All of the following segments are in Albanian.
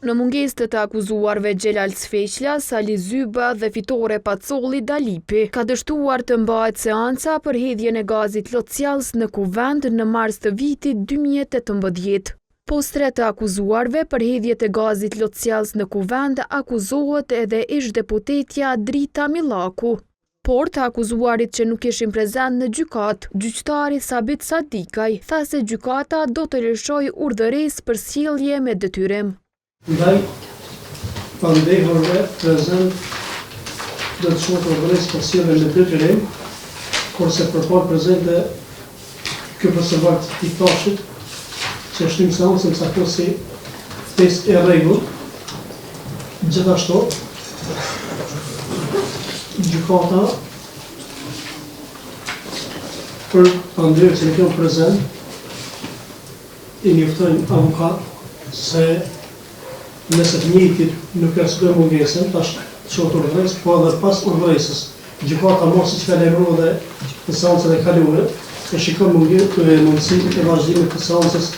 Në mungesë të të akuzuarve Xhelal Sveçla, Sali Zyba dhe Fitore Pacolli Dalipi, ka dështuar të mbahet seanca për hedhjen e gazit lotsjellës në Kuvend në mars të vitit 2018. Pos tre të akuzuarve për hedhje të gazit lotsjellës në Kuvend akuzohet edhe ish-deputetja Drita Millaku. Por të akuzuarit që nuk ishin prezent në gjykatë, gjyqtari Sabit Sadikaj tha se gjykata do të lëshojë urdhëresë për sjellje me detyrim. Ndaj pandehurve prezent do të çohet urdhëresë për sjellje me detyrim, kurse për palë prezente ky procesverbal i tashit që e shtymë seancën caktohet si ftesë e rregullt, gjithashtu gjykata për pandehurit që nuk janë prezent i njoftojnë avokat se nëse të njëjtit nuk e arsyetojnë mungesën, tash çohet urdhëresë, po edhe pas urdhëresës Gjykata mo siç ka lajmëruar edhe në seancën e kaluar, e shikon mundësinë e vazhdimit të seancës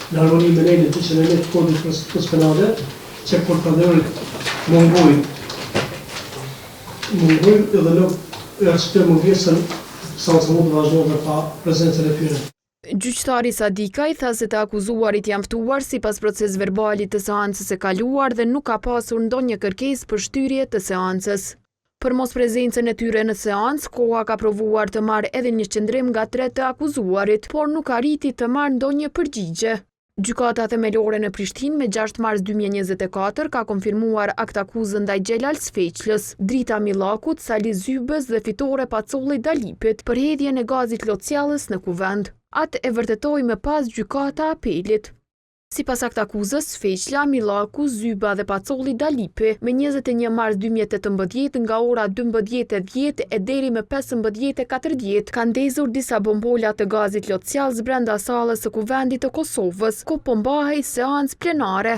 në harmoni me nenin 201 të Kodit të Procedurës Penale, që kur të pandehurit mungojnë, mungojnë edhe nuk e arsyetojnë mungesën, seanca mund të vazhdojë edhe pa prezencën e tyre. Gjyqtari Sadikaj tha se të akuzuarit janë ftuar sipas procesverbalit të seancës së kaluar dhe nuk ka pasur ndonjë kërkesë për shtyrje të seancës. Për mosprezencën e tyre në seancë, Koha ka provuar të marrë edhe një qëndrim nga tre të akuzuarit, por nuk arriti të marrë ndonjë përgjigje. Gjykata Themelore në Prishtinë me 6 mars 2024 ka konfirmuar aktakuzën ndaj Xhelal Sveçlës, Drita Millakut, Sali Zybës dhe Fitore Pacollit Dalipit për hedhjen e gazit lotsjellës në Kuvend. Atë e vërtetoi më pas Gjykata e Apelit. Sipas aktakuzës, Sveçla, Millaku, Zyba dhe Pacolli Dalipi, me 21 mars 2018 nga ora 12:10 e deri më 15:40 kanë ndezur disa bombola të gazit lotsjellës brenda sallës së Kuvendit të Kosovës, ku po mbahej seancë plenare.